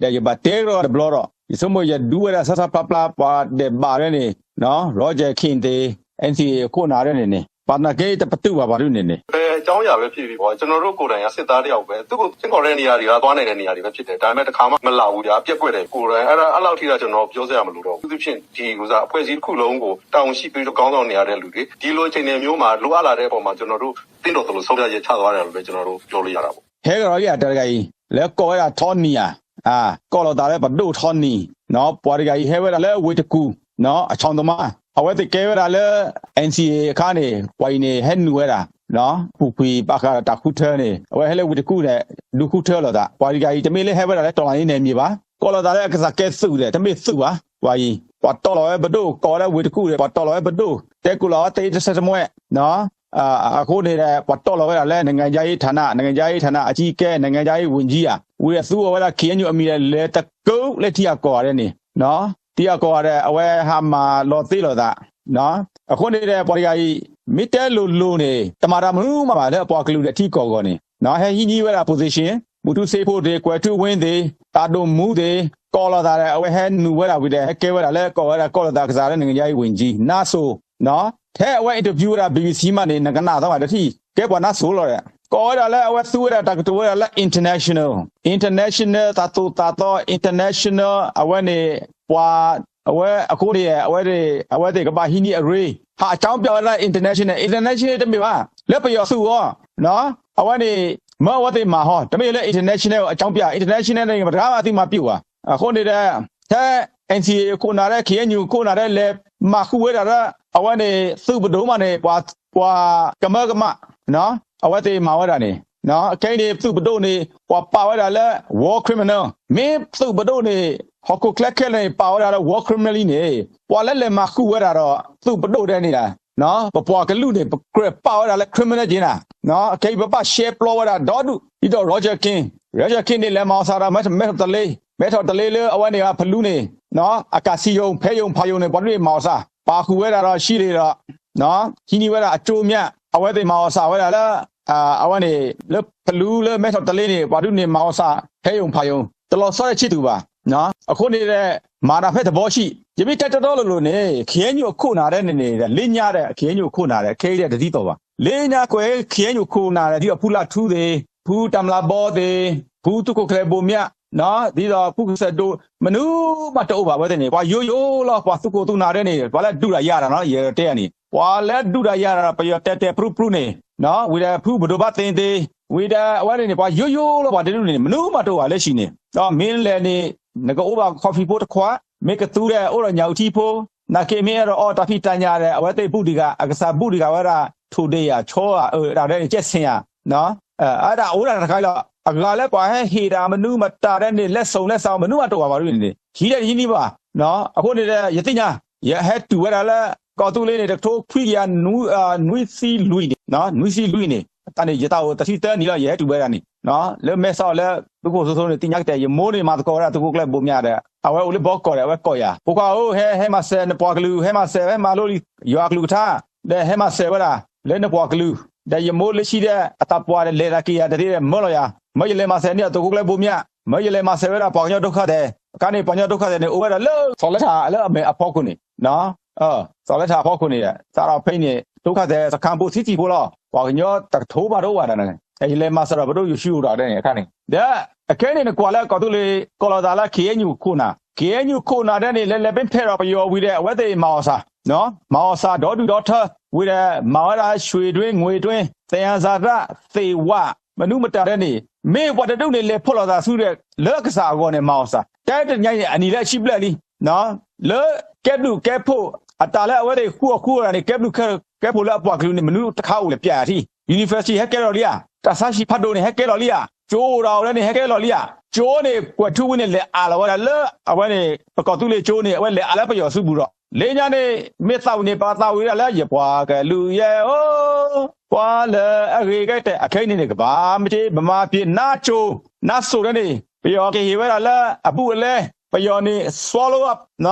ဒီးယဘၣ်တဲကဒီးတဘျီဒီး ယဆိကမိၣ်ယဒူဝဲဒၣ်ဆၢဆၢပျါပျါ ပှၤဒဲးဘးဒၣ်န့ၣ် Roger Khin သ့ၣ် N C A အခိၣ်နၢ်ဒၣ်န့ၣ်န့ၣ် ပှၤသနာ်က့တပတုာ်ဘၣ်ပှၤဒ်န့ၣ်န့ၣ် အကြောင်းအရာပဲဖြစ်ဖြစ်ပေါ့ ကျွန်တော်တို့ကိုယ်တိုင်ကစစ်သားတစ်ယောက်ပဲ သူ့ကိုဆင့်ခေါ်တဲ့နေရာတွေကသွားနိုင်တဲ့နေရာတွေပဲဖြစ်တယ် ဒါပေမဲ့တစ်ခါမှမလာဘူးဗျာ ပျက်ကွက်တယ်ကိုယ်တိုင်အဲ့ဒါအဲ့လောက်ထိတော့ကျွန်တော်ပြောစရာမလိုတော့ဘူး အထူးသဖြင့်ဒီဥစ္စာအဖွဲ့အစည်းတစ်ခုလုံးကိုတာဝန်ရှိပြီးတော့ခေါင်းဆောင်နေရတဲ့လူတွေဒီလိုအခြေအနေမျိုးမှာလိုအပ်လာတဲ့အပေါ်မှာကျွန်တော်တို့သင့်တော်သလိုဆုံးဖြတ်ချက်ချသွားတယ်လို့ပဲကျွန်တော်တို့ပြောလို့ရတာပေါ့ ဟဲကဒီးလံတၢ်တဂၤအံၤ လၢကိးဝဲဒၣ်ထီနံၤဧါ ကိးလိာ်သးလၢပဒိၣ်ထီနံၤ ပှၤတဂၤအံၤဟဲဝဲဒၣ်လၢဝ့ၢ်တကူၣ် အဆီၣ်သမား အဝဲသ့ၣ်ကဲဝဲဒၣ်လၢ N C A အခါန့ၣ် ပှၤအံၤန့ၣ် ဟဲနုာ်ဝဲဒၣ် ပူၤကွံာ်ဘၣ်ဃးဒီးတၢ်ဃုထၢန့ၣ် အဝဲဟဲလၢဝ့ၢ်တကူၣ်န့ၣ် ဒုးဃုထၢလိာ်သး ပှၤတဂၤအံၤ တမ့ၢ်လၢဟဲဝဲဒၣ်လၢတီၢ်လၢ်န့ၣ်မ့ၢ်ဘၣ် ကိးလိာ်သးလၢအကစၢ်ကဲသုးဒီး တမ့ၢ်သုးဘၣ် ပှၤအံၤ ပှၤတီၢ်လီၤဝဲပဒိၣ် ကိးဝဲဒၣ်ဝ့ၢ်တကူၣ်န့ၣ် ပှၤတီၢ်လီၤဝဲပဒိၣ် တဲကိးလီၤဝဲတ့တဆဲတမှဲ အဃိန့ၣ်ဒီး ပှၤတီၢ်လီၤဝဲဒၣ်လၢ နိုင်ငံခြားရေးဌာန နိုင်ငံခြားရေးဌာန အကြီးအကဲ နိုင်ငံခြားရေးဝန်ကြီး ဧါ ဝံၤဒီးသူအီၤဝဲဒၣ် K N U အမံၤဒီး လဲၤတကုာ်လၢထံအကီၢ်ဂၤဒဲးန့ၣ် ထံအကီၢ်ဂၤဒီး အဝဲဟးမၤလီၤသ့လိာ်သး အဃိန့ၣ်ဒီး ပှၤတဂၤအံၤ မ့ၢ်တဲလိၤလိၤန့ၣ် တမၤတၢ်မနုၤမးဘၣ်လၢအပှၤကလုာ်ဒီးထံကီၢ်အဂီၢ်န့ၣ် ဟဲဟံးန့ၢ်ဝဲဒၣ် position ဘူၣ်ထူစ့ဖိသ့ၣ် ကွဲၤထူဝ့သ့ၣ် တၢ်ဒိၣ်မူသ့ၣ် ကိးလိာ်သးဒီး အဝဲဟဲနုာ်ဝဲဒၣ်ဝံၤဒီး ဟဲကဲဝဲဒၣ်လၢကိးဝဲဒၣ်ကိးလိာ်သးကစၢ်လၢ နိုင်ငံခြားရေးဝန်ကြီး နါစိၤ ထဲအဝဲ interview ဝဲဒၣ် B B C မးန့ၣ် နကနၣ်သီမးတထံၣ် ကဲပှၤနါစိၤလီၤဒီး ကိးဝဲဒၣ်လၢအဝဲသူဝဲဒၣ်တၢ်ကတိၤဝဲဒၣ်လၢ international international တၢ်သိၣ်တၢ်သီ international အဝဲန့ၣ် ပှၤ အဝဲအဃိန့ၣ် အဝဲ အဝဲသ့ၣ်ကဘၣ်ဟံးန့ၢ်အရ့ ဟးအကြောင်းပြဝဲဒၣ် international international တမ့ၢ်ဘၣ် လၢပယီၤသုးအီၤ အဝဲန့ၣ် မၢအဝဲသ့ၣ်မၤဟီ တမ့ၢ်လၢ international အကြောင်းပြ international န့ၣ် ပတဂၤဘၣ်သုမၤပျိာ်ဘၣ် အဃိန့ၣ်ဒီး ထဲ N C A ခိၣ်နၢ်ဒီး K N U ခိၣ်နၢ်ဒီး လဲၤမၤဃုာ်ဝဲဒၣ်လၢ အဝဲန့ၣ် သုးပဒိၣ်မးန့ၣ် ပှၤ ပှၤကမၢကမၣ် အဝဲသ့ၣ်မၤဝဲဒၣ်န့ၣ် ခဲအံၤန့ၣ် သုးပဒိၣ်န့ၣ် ပှၤပာ်ဝဲဒၣ်လၢ war criminal မ့ၢ်သုးပဒိၣ်န့ၣ် ဟီၣ်ခိၣ်ချၢခဲလၢာ်န့ၣ် ပာ်ဝဲဒၣ်လၢ war criminal လံန့ၣ် ပှၤလၢလဲၤမၤဃုာ်ဝဲဒၣ်ဒီး သုးပဒိၣ်ဒဲးန့ၣ် ပပှၤကလုာ်န့ၣ် ပကြၢးပာ်ဝဲဒၣ်လၢ criminal က့ၤနၤ ခဲအံၤပဘၣ်ရှဲပျီဝဲဒၣ်ဒီဒူၣ် ဒ်သိး Roger Khin Roger Khin န့ၣ် လဲၤမၤအီၣ်စၢ်ဒီး မဲထီၣ်တလ့ မဲထီၣ်တလ့လၢအဝဲန့ၣ် ဖလူန့ၣ် အကးစံယိၤ ဖဲယိၤဖးယိၤန့ၣ် ပှၤဒ်န့ၣ်မၤအီၣ်စၢ် ပာ်ဃုာ်ဝဲဒၣ်ဒီး ရှံလ့ၤဒီး ဟံးန့ၢ်ဝဲဒၣ်အကၠိမး အဝဲသ့ၣ်မၤအီၣ်စၢ်ဝဲဒၣ်လၢ အဝဲန့ၣ် လၢဖလူလၢမဲထီၣ်တလ့န့ၣ် ပှၤဒ်န့ၣ်မၤအီၣ်စၢ် ဖဲယိၤဖးယိၤ တလီၤဆီတဆံတူာ်ဘၣ် အဃိန့ၣ်ဒီး မၤတၢ်ဖဲတဘီဆံး ယမ့ၢ်တဲတီတီလိၤလိၤန့ၣ် K N U အခိၣ်နၢ်ဒဲးန့ၣ်န့ၣ် လ့ညါဒီး K N U အခိၣ်နၢ်ဒီး ခဲအံၤဒီးတဒ်သိးဘၣ် လ့ညါကွဲး K N U အခိၣ်နၢ်ဒီး ဒ်အဖူလၢထူသ့ၣ် ဖူတၢ်မျၢ်ဘီသ့ၣ် ဖူသုးခိၣ်ကျၢၢ်ဘိၣ်မၠး ဒ်သိးဖူကစၢၢ်ဒိၣ် မနုၤမးတအိၣ်ဘၣ်ဝဲသ့ၣ်န့ၣ် ပှၤယိယိလီၤ ပှၤသုးခိၣ်သုးနၢ်ဒဲးန့ၣ် ပှၤလၢဒုးတၢ်ယၤတၢ်နီၤ ယတဲန့ၣ် ပှၤလၢဒုးတၢ်ယၤတၢ်ဒီး ပယီၤတဲာ်တဲာ်ပြူပြူန့ၣ် ဝံၤဒီးဖုပဒိၣ်ဘၣ်သ့ၣ်သ့ၣ် ဝံၤဒီးအဝဲန့ၣ်န့ၣ် ပှၤယိယိလီၤ ပှၤတဒူၣ်န့ၣ် မနုၤမးတအိၣ်ဘၣ်လၢဟံၣ်န့ၣ် ဒီးမ့ၢ်လဲၣ်န့ၣ် နကအိၣ်ဘၣ် coffee ဖိတခွး မ့ၢ်ကသူဒီးအိၣ်ဒီးညၣ်အုၣ်ထံဖိ နာ်က့မ့ၢ်အဲၣ်ဒိးအီတၢ်ဖံးတၢ်ညၣ်ဒီး အဝဲသ့ၣ်ဘူၣ်ဒံးဂၤ အကစၢ်ဘူၣ်ဒံးဂၤဝဲဒၣ် ထိၣ်ဒ့ယၤ ဆီဧါ အၢ တၢ်ဒဲးန့ၣ် ကဲဆ့ၣ်ဧါ အဲဒၣ်အိၣ်ဒၣ်တခါလီၤ အဂၤလၢပှၤဟဲဟ့ၣ်တၢ်မနုၤမတၤဒဲးန့ၣ် လဲၤစိာ်လဲၤစးမနုၤမးတအိၣ်ဘၣ်ပှၤဒ်န့ၣ် ဟံးဒဲးတဟံးန့ၢ်ဘၣ် အဃိန့ၣ်ဒီး ယသ့ၣ်ညါ ယဟဲတုၤဝဲဒၣ်လၢ ကီၢ်သူလ့ၤန့ၣ် တကထိခွံကယၤ နွံဆံလွံၢ်န့ၣ် နွံဆံလွံၢ်န့ၣ် တၢ်န့ၣ် ယသးအိၣ်တဆံသၢနံၣ်လီၤ ယဟဲတုၤဝဲဒၣ်န့ၣ် လၢမဲဆီးလၢ သုးခိၣ်စိၤစိၤန့ၣ် သ့ၣ်ညါကတဲာ် ယမိၢ်န့ၣ်မၤသကိးဝဲဒၣ်သုးခိၣ်ကျၢၢ်ဘိၣ်မၠးဒီး အဝဲအိၣ်လၢဘီကီၢ်ဒီး အဝဲကိးယၤ ဖိခွါဧၢ ဟဲ ဟဲမၤစၢၤနပှၤကလုာ် ဟဲမၤစၢၤ ဟဲမၤလိလံ ယွၤအကလုၢ်ကထါ ဒီးဟဲမၤစၢၤဝဲဒၣ် လၢနပှၤကလုာ် ဒီးယမိၢ်လၢဆံဒီး အတၢ်ပှၢ်ဒီးလဲၤတၢ်က့ၤယၤတသ့ဒီး မၢလီၤယၤ မၢယလဲၤမၤစၢၤန့ၢ်အသုးခိၣ်ကျၢၢ်ဘိၣ်မၠး မၢယလဲၤမၤစၢၤဝဲဒၣ်ပှၤကညီဒုက္ခသည် အခါန့ၣ် ပှၤကညီဒုက္ခသည်န့ၣ် အိၣ်ဝဲဒၣ်လၢ စီၤလၢထၢ်လၢအမဲာ်အဖီခိၣ်န့ၣ် စီၤလၢထၢ်အဖီခိၣ်န့ၣ် စးထီၣ်ဖဲအံၤန့ၣ် ဒုက္ခသည်စခန်းဖိဆံးဆံးဖိလီၤ ပှၤကညီတကထိမးတအိၣ်ဘၣ်ဒီးန့ၣ် ယလဲၤမၤစၢၤဒီးပဒိၣ်ယိၤၡူအတၢ်ဒဲးန့ၣ်အခါန့ၣ် ဒီး အခဲအံၤန့ၣ် နကွၢ်လၢကီၢ်သူလ့ၤ ကိးလီၤသးလၢ K N U ခိၣ်နၢ် K N U ခိၣ်နၢ်ဒဲးန့ၣ် လဲၤလဲၤပ့ဖဲးဒီးပယီၤဝံၤဒီး အဝဲသ့ၣ်မၤအီၣ်စၢ် မၤအီၣ်စၢ်ဒီဒူၣ်ဒီထၢ ဝံၤဒီး မၤဝဲဒၣ် ရွှေတွင်း ငွေတွင်း သယံဇာတ သ့ၣ်ဝၣ် မနုၤမတၤဒဲးန့ၣ် မ့ၢ်ပှၤတဒူၣ်န့ၣ် လဲၤဖီၣ်လိာ်သးဆူဒီး လၢကစၢ်အဂီၢ်န့ၣ် မၤအီၣ်စၢ် တဲတနံၤညါအံၤန့ၣ် အနံၣ်လၢအဆံဘျဲၣ်လံ လၢကဲဘျုးကဲဖှိၣ် အတၢ်လၢအဝဲသ့ၣ်ဃူအီၣ်ဃူအီဒၣ်န့ၣ် ကဲဘျုးကဲဖှိၣ်လၢအပှၤကလုာ်န့ၣ် မနုၤတခါအိၣ်လဲၣ် ပျဲယၤထံ University ဟဲကဲလီၤလံဧါ တၢ်ဆါဟံၣ်ဖးဒိၣ်န့ၣ် ဟဲကဲလီၤလံဧါ ကၠိအိၣ်ဒီးအီၤဒဲးန့ၣ် ဟဲကဲလီၤလံဧါ ကၠိန့ၣ် ကွဲၤထူဝ့န့ၣ် လဲၤအးလီၤဝဲဒၣ်လၢ အဝဲန့ၣ် ပကီၢ်သူလ့ၤကၠိန့ၣ် အဝဲလဲၤအးလၢပယီၤစုပူၤဒီး လၢညါန့ၣ် မ့ၢ်သးဝံၤန့ၣ် ပသးဝံၤဒၣ်လၢ ယပှၤကလုာ်ယဲအိၣ် ပှၤလၢအဂ့ၤကဲတဲာ် အခဲအံၤန့ၣ်န့ၣ် ကဘၣ်မ့ၢ်က့ ဗမာပြည် နါစိၤ နါစိၤဒဲးန့ၣ် ပယီၤကဟ့ၣ်ဝဲဒၣ်လၢ အဘူးအလဲ ပယီၤန့ၣ် swallow up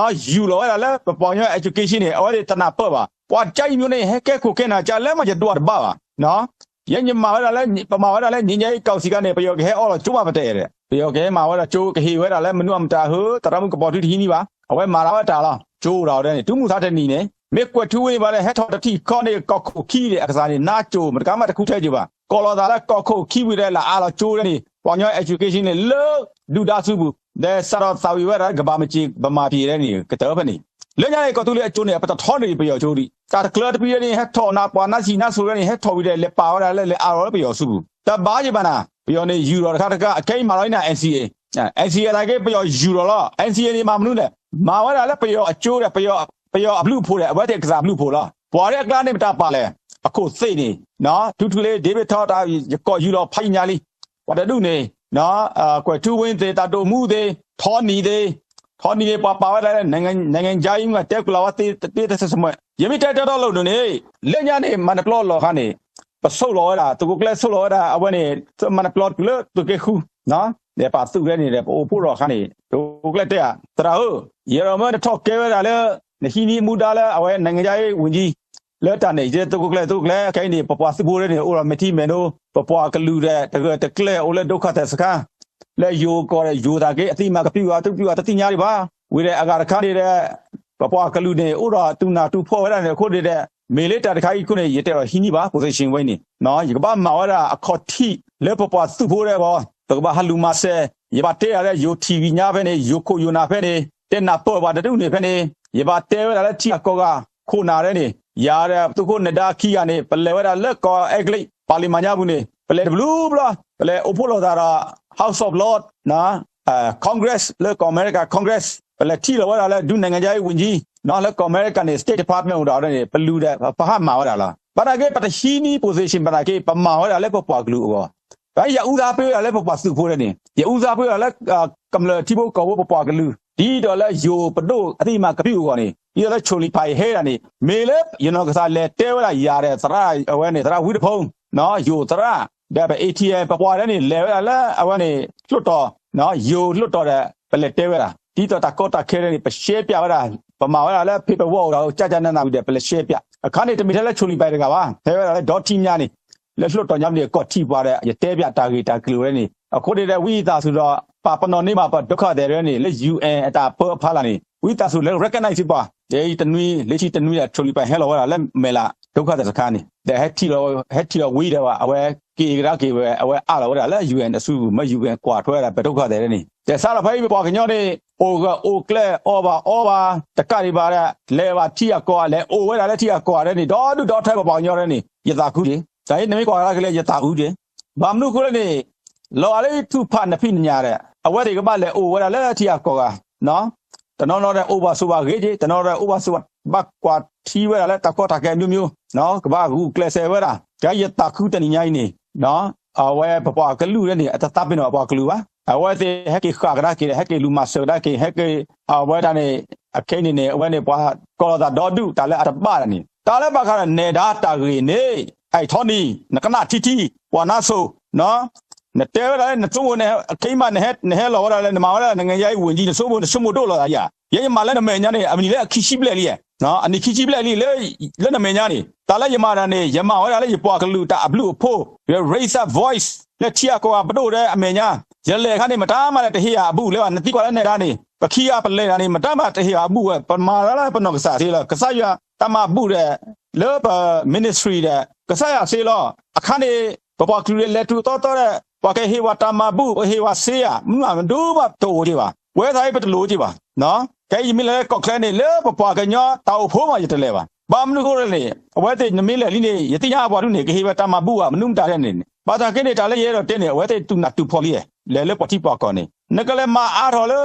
ယူၢ်လီၤဝဲဒၣ်လၢ ပပှၤကညီ education န့ၣ် အဝဲသ့ၣ်တနၢ်ပၢၢ်ဘၣ် ပှၤကညီအံၤမျိုးန့ၣ် ဟဲကဲခိၣ်ကဲနၢ်ကၠၢ်လၢမး ယဒွးတဘၣ်ဘၣ် ယဲယမၤဝဲဒၣ်လၢ ပမၤဝဲဒၣ်လၢ ငြိမ်းချမ်းရေးကောင်စီ ခါန့ၣ် ပယီၤကဟဲအီၣ်လီၤကၠိမးပတဲဒီး ပယီၤကဟဲမၤဝဲဒၣ်ကၠိ ကဟ့ၣ်ဝဲဒၣ်လၢမနုၤအမတၤဧိၤ သရၣ်မုၣ်ကပီၤထူတဟံးန့ၢ်ဘၣ်. အဝဲမၤလီၤဝဲတၢ်လီၤ. ကၠိဒၣ်ဝဲဒၣ်န့ၣ် တုၤမုၢ်သးတနံၤန့ၣ် မ့ၢ်ကွဲးထူဝ့န့ၣ်ဘၣ်ဒီး ဟဲထီၣ်တထံၣ်ဃီန့ၣ် ကီၢ်ခိၣ်ခံဒီးအကစၢ်န့ၣ် နါကၠိ မတကါမးတခူထဲကၠိဘၣ်. ကိးလီၤသးလၢကီၢ်ခိၣ်ခံဝံၤဒီး လၢအါလီၤကၠိဒၣ်န့ၣ် ပှၤကညီ education န့ၣ် လၢဒုၣ်ဒါစုပူၤ ဒီးစးထီၣ်သးဝံၣ်ဝဲဒၣ် ကဘၣ်မ့ၢ်စ့ၢ် ပမၤပှဲၤဒၣ်န့ၣ် ကတၢၢ်ဖဲန့ၣ် လၢညါန့ၣ် ကီၢ်သူလ့ၤအကၠိန့ၣ် ပတထီန့ၢ်ပယီၤကၠိဒံး. တၢ်တကျၢၤတပံၤဒၣ်န့ၣ် ဟဲထီၣ်နၤပှၤနါစံၣ်နါစိၤဒၣ်န့ၣ် ဟဲထီၣ်ဝံၤဒီး လဲၤပာ်ဝဲဒၣ်လၢလဲၤအါလီၤလၢပယီၤစုပူၤ တဘၣ်ယဘၣ်နၤ ပယီၤန့ၣ် ယူၤထီၣ်တခါတခါ အခဲအံၤမၤလီၤန့ၢ် NCA, NCA သနာ်က့ ပယီၤယူၤထီၣ်လီၤ. NCA န့ၣ် မၤမနုၤလဲၣ်, မၤဝဲဒၣ်လၢပယီၤအကၠိဒီး ပယီၤအဘျုးအဖှိၣ်ဒီး အဝဲသ့ၣ်အကစၢ်အဘျုးအဖှိၣ်လီၤ. ပှၤဒၣ်အကျါန့ၣ် မတၤပာ်လဲၣ်, အခိၣ်သ့ၣ်န့ၣ် ထူထူလ့ ဒ့ဘ့ၣ်ထီ တၢ်ယကိးယူၤလီၤဖးယံာ်ညါလံ. ပှၤတဒူၣ်န့ၣ် ကွဲးထူဝ့သ့ၣ် တၢ်ဒိၣ်မူသ့ၣ် ထီနံၤသ့ၣ်, ထီနံၤန့ၣ် ပှၤပာ်ဝဲဒၣ်လၢ နိုင်ငံခြားရေးမှူး တဲကွံာ်လီၤဝဲသ့တသ့တစဲးစမဲး ယမ့ၢ်တဲတၢ်တီလိၤဒိၣ်န့ၣ် လၢညါန့ၣ် မၤနပျီလီၢ်ခါန့ၣ် ပဆိၣ်လီၤဝဲဒၣ် သုးခိၣ်ကျၢၢ်ဆိၣ်လီၤဝဲဒၣ် အဝဲန့ၣ် မၤနပျီတုၤလၢသုးက့ဃု ဒီးပာ်သုးဝဲန့ၣ်ဒီး ပအိၣ်ဖှိၣ်လီၢ်ခါန့ၣ် သုးခိၣ်ကျၢၢ်တဲဧါ သရၣ်ဧၢ, ယဲဒီးမၢနထီၣ်ကဲဝဲဒၣ်လၢ နဟံးန့ၢ်မူဒါလၢအဝဲ နိုင်ငံခြားရေးဝန်ကြီး လၢတၢ်န့ၣ် ယဲသုးခိၣ်ကျၢၢ် သုးခိၣ်ကျၢၢ် ခဲအံၤန့ၣ် ပပှၤသုးဖိဒၣ်န့ၣ် အိၣ်ဒီးမဲာ်ထံမဲာ်နိ ပပှၤကလုာ်ဒီး တဂၢၢ်တကျၢၢ်အိၣ်လၢ ဒုက္ခသည်စခန်း လၢယိၤကီၢ်ဒီး ယိၤသနာ်က့ အသံမၤကပံာ်အီၤ တပံာ်အီၤတသ့ၣ်ညါဒံးဘၣ်. ဝံၤဒီးအဂၤတခါန့ၣ်ဒီး ပပှၤကလုာ်န့ၣ် အိၣ်ဒီးတူၢ်နးတူၢ်ဖှီၣ်ဝဲဒၣ်န့ၣ် အဃိန့ၣ်ဒီး မ့ၢ်လၢတၢ်တခါအံၤအဃိန့ၣ် ယတဲအီၤဟံးန့ၢ်ဘၣ် position ဝဲအံၤန့ၣ် ယကဘၣ်မၤဝဲဒၣ်အခီၣ်ထံးလၢပပှၤသုးဖိဒၣ်အဂီၢ် ပကဘၣ်ဟးလူၤမၤစၢၤ ယဘၣ်တဲဒၣ်လၢယိၤထံးဝံၤညါဖဲန့ၣ် ယိၤခိၣ်ယိၤနၢ်ဖဲန့ၣ် တဲနၢ်ပၢၢ်ပှၤတဒူၣ်န့ၣ်ဖဲန့ၣ် ယဘၣ်တဲဝဲဒၣ်လၢထံဂၤကီၢ်ဂၤ ခိၣ်နၢ်ဒၣ်န့ၣ် ယၤဒီးသုးခိၣ်နၢၤဒါခံဂၤန့ၣ် ပလဲၤဝဲဒၣ်လၢကီၢ်အဲကလံး ပၤလံၤမၤညါပူၤန့ၣ် ပလဲၤတဘျုးဘျီ ပလဲၤအိၣ်ဖှိၣ်လိာ်သးဒီး House of Lords, Congress လၢကီၢ်အမဲရကၤ Congress ပလဲၤထံၣ်လီၤဝဲဒၣ်လၢ ဒုနိုင်ငံခြားရေးဝန်ကြီး လၢကီၢ်အမဲရကၤန့ၣ် State Department အိၣ်ဒီးန့ၣ် ပလူၤဒီး ပဟးမၤဝဲဒၣ်လီၤ. ဘၣ်သနာ်က့ ပတဟံးန့ၢ် position ဘၣ်သနာ်က့ ပမၤဝဲဒၣ်လၢပပှၤကလုာ်အဂီၢ် ယအူသးပှ့ၤဝဲဒၣ်လၢပပှၤသုးဖိဒၣ်န့ၣ် ယအူသးပှ့ၤဝဲဒၣ်လၢ ကမျၢၢ်ထံဖိကီၢ်ဖိပပှၤကလုာ် ဒ်သိးလၢယိၤပဒိၣ်အသံမၤကပံာ်အဂီၢ်န့ၣ် ဒ်သိးလၢ ချိုလီၤဖဲ ဟဲဒၣ်န့ၣ် မ့ၢ်လၢယနီၢ်ကစၢ်လဲၤတဲဝဲဒၣ်ယၤဒီးသရၣ် အဝဲန့ၣ် သရၣ်ဝံတဖု ယိၤသရၣ် ဒီးပ ATM ပပှၤဒၣ်န့ၣ် လဲၤဝဲဒၣ်လၢအဝဲန့ၣ် လွှတ်တော် ယိၤလွှတ်တော်ဒီး ပလဲၤတဲဝဲဒၣ် ဒ်သိးတၢ်ကီတၢ်ခဲဒၣ်န့ၣ် ပရှဲပၠးဝဲဒၣ် ပမၤဝဲဒၣ်လၢ paperwork အိၣ်ဒီး ကၠၢ်ကၠၢ်နးနးဝံၤဒီး ပလဲၤရှဲပၠး အခါန့ၣ် တမ့ၢ်ထဲလၢ ချိုလီၤဖဲ တဂၤဘၣ် ဟဲဝဲဒၣ်လၢဒီထံၣ်ညါန့ၣ် လၢလွှတ်တော်ညါန့ၣ် ကီၢ်ထံးပှၤဒီး ယတဲပၠးတၢ်ဂ့ၢ်တၢ်ကျိၤဝဲန့ၣ် အဃိန့ၣ်ဒီး ဝံသးစူၤဒီး ပာ်ပနီၣ်န့ၢ်ဘၣ်ပ ဒုက္ခသည် ဒၣ်န့ၣ် လၢ UN အတၢ်ပၢအဖီလာ်န့ၣ် ဝံသးစူၤလၢ recognize ပှၤ တနွံ လၢခံတနွံဒီး ချိုလီၤဖဲ ဟဲလီၤဝဲဒၣ်လၢမဲာ်လး ဒုက္ခသည် စခန်း န့ၣ် ဒီးဟဲထံၣ်လီၤဝံၤဒီး အဝဲက့ၤကဒါက့ၤဝဲ အဝဲအးလီၤဝဲဒၣ်လၢ UN အစုပူၤ မ့ၢ် UN ကွၢ်ထွဲဝဲဒၣ်ပ ဒုက္ခသည် ဒၣ်န့ၣ် ဒီးစးထီၣ်ဖဲအံၤ ပပှၤကညီန့ၣ် အိၣ်ဂၢၢ်အိၣ်ကျၢၤ အီၣ်ဘၣ်အီဘၣ် တကးဒံးဘၣ်ဒီး လဲၤဘၣ်ထံဂၤကီၢ်ဂၤ လဲၤအိၣ်ဝဲဒၣ်လၢထံဂၤကီၢ်ဂၤဒၣ်န့ၣ် ဒီဒူၣ်ဒီထၢ ပပှၤကညီဒၣ်န့ၣ် ယသးခုက့ၤ တၢ်အံၤနမ့ၢ်ကွၢ်ကဒါက့ၤလၢ ယသးအုးက့ၤ ဘၣ်မနုၤအဃိလဲၣ်န့ၣ် လီၤဂာ်လၢ ထူၣ်ဖးနဖံးနညၣ်ဒီး အဝဲသ့ၣ်ကဘၣ်လဲၤအိၣ်ဝဲဒၣ်လၢထံဂၤကီၢ်ဂၤ တနီၤနီၤဒီး အိၣ်ဘၣ်ဆိးဘၣ်ဂ့ၤက့ၤ တနီၤဒီး အိၣ်ဘၣ်ဆိးဘၣ် ဘၣ်ကွၢ်ထံဝဲဒၣ်လၢတၢ်ကီတၢ်ခဲ မျိုးမျိုး ကဘၣ်ဂုာ်ကျဲးစၢးဝဲဒၣ် ကယသးခုတနံၤညါအံၤန့ၣ် အဝဲပပှၤကလုာ်ဒၣ်န့ၣ် အတသးပ့ၤနီၣ်ပပှၤကလုာ်ဘၣ် အဝဲသ့ၣ်ဟဲက့ၤဃၣ်ကဒါက့ၤဒီး ဟဲက့ၤလူၤမၤစၢၤကဒါက့ၤ ဟဲက့ၤ အဝဲဒၣ်န့ၣ် အခဲအံၤန့ၣ်န့ၣ် အဝဲန့ၣ်ပှၤကိးလီၤသးဒီဒူၣ် တၢ်လၢအတဘၣ်ဒၣ်န့ၣ် တၢ်လၢဘၣ်ဃးဒီးနဲၣ်ဒါတၢ်ဂ့ၢ်န့ၣ် အဲၣ်ထီနံၤ နကနၣ်ထံထံ ပှၤနါစိၤ နတဲဝဲဒၣ်လၢနဆိကမိၣ် ခဲအံၤမး နဟဲလီၤဝဲဒၣ်လၢ နမၤဝဲဒၣ် နိုင်ငံခြားရေးဝန်ကြီး နဆိကမိၣ် နဆိကမိၣ်ဒိၣ်လီၤသးဧါ ယဲယမၤလၢနမဲာ်ညါန့ၣ် အမံၤလၢအခံဆံဘျဲၣ်လံ အနံၣ်ခံဆံဘျဲၣ်လံ လၢနမဲာ်ညါန့ၣ် တၢ်လၢယမၤတၢ်န့ၣ် ယမၤဝဲဒၣ်လၢယပှၤကလုာ်တၢ်အဘျုးအဖှိၣ် ယ raise up voice လၢထံဂၤကီၢ်ဂၤပဒိၣ်ဒီးအမဲာ်ညါ ယလဲၤအခါန့ၣ် မတၤမးလၢတဟ့ၣ်ယၤအဘူးလၢၤဘၣ် နသံကွၢ်လၢနဲၣ်ဒါန့ၣ် ပခံဂၤပလဲၤတၢ်န့ၣ် မတၤမးတဟ့ၣ်ယၤအဘူးဝဲ ပမၤတၢ်လၢပနီၢ်ကစၢ်စ့လီၤ ကစၢ်ယွၤတၢ်မၤဘူးဒီး လၢပ ministry ဒီး ကစၢ်ယွၤစ့လီၤ အခါန့ၣ် ပပှၤကလုာ်ဒီးလဲၤတုၤသီသီဒီး ပှၤကဟ့ၣ်ဝဲတၢ်မၤဘူး ပဟ့ၣ်ဝဲစ့ဧါ မနုၤမးမဒိဘၣ်တအိၣ်က့ၤဘၣ် ပဝဲသးအံၤပတလိၣ်က့ၤဘၣ် ခဲအံၤယမ့ၢ်လဲၤလၢကီၢ်ချၢန့ၣ် လၢပပှၤကညီတၢ်အိၣ်ဖှိၣ်မးယတလဲၤဘၣ် ဘၣ်မနုၤအဃိလဲၣ်န့ၣ် အဝဲသ့ၣ်နမ့ၢ်လဲၤလံန့ၣ် ယသ့ၣ်ညါပှၤဒ်န့ၣ် ကဟ့ၣ်ဝဲတၢ်မၤဘူးဧါ မနုၤမတၤဒ်န့ၣ် ဘၣ်ဆၣ်က့န့ၣ် တၢ်လၢယအဲၣ်ဒိးတဲန့ၣ် အဝဲသ့ၣ်တူၢ်နၢ်တူၢ်ဖှီၣ်လံ လဲၤလၢပှၤထံပှၤကီၢ်န့ၣ် နကလဲၤမၤအါထီၣ်လၢ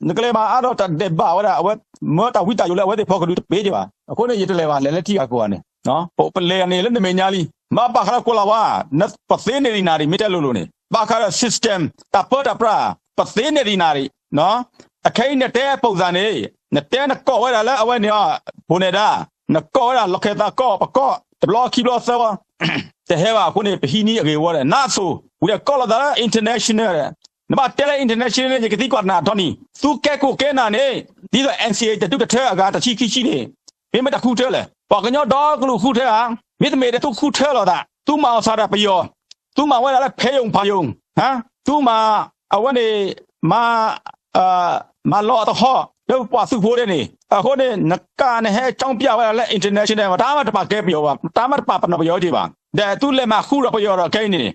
နကလဲၤမၤအါထီၣ်တၢ်ဒဲးဘးဝဲဒၣ် အဝဲ မၢတၢ်ဝံတၢ်ယိးလၢအဝဲသ့ၣ်ဖီကဒုတပ့ၤက့ၤဘၣ် အဃိန့ၣ် ယတလဲၤဘၣ် လဲၤလၢထံဂၤကီၢ်ဂၤန့ၣ် ပလဲၤန့ၣ်လၢနမဲာ်ညါလံ မ့ၢ်ဘၣ်ဃးဒီးကွၢ်လၢ်ဝါ ပသ့န့ၢ်ဒံးနၤဒံး မ့ၢ်တဲလိၤလိၤန့ၣ် ဘၣ်ဃးဒီး system တၢ်ပၢတၢ်ပြး ပသ့န့ၢ်ဒံးနၤဒံး အခဲအံၤနတဲအပိာ်သးန့ၣ် နတဲနကိးဝဲဒၣ်လၢအဝဲန့ၣ် ဖိနဲၣ်ဒါ နကိးဝဲဒၣ်လီၢ်ခၢၣ်သးကီၢ် ပကီၢ် တဘျီခံဘျီသၢ တဟဲဘၣ်အဃိန့ၣ် ပဟံးန့ၢ်အဂ့ၢ်ဝီဒီး နါစိၤ ဝံၤဒီးကိးလီၤသးလၢ international ဒီး နဘၣ်တဲလၢ international န့ၣ် ယကသံကွၢ်နၤထီနံၤ သုကဲခိၣ်ကဲနၢ်န့ၣ် ဒ်သိး NCA တဒူၣ်တထၢအဂၤ တဆံခံဆံန့ၣ် မ့ၢ်မ့ၢ်တၢ်ဃုထၢလဲၣ် ပှၤကညီဒီကလုာ်ဃုထၢဧါ မ့တမ့ၢ်ဒီးသုဃုထၢလီၤသး သုမၤအီၣ်စၢ်ဒီးပယီၤ သုမၤဝဲဒၣ်လၢဖဲယိၤဖးယိၤ သုမၤ အဝဲန့ၣ် မၤ မၤလီၤအသဟီၣ် လၢပှၤသုးဖိဒဲးန့ၣ် အဃိန့ၣ် နကးနဟဲကၠီပၠးဝဲဒၣ်လၢ international တၢ်မ့ၢ်တပာ်ကဲပယီၤဘၣ်, တၢ်မ့ၢ်တပာ်ပနီၣ်ပယီၤတ့ၢ်ဘၣ်. ဒီးသုလဲၤမၤဃူဒီးပယီၤဒီးခဲအံၤန့ၣ်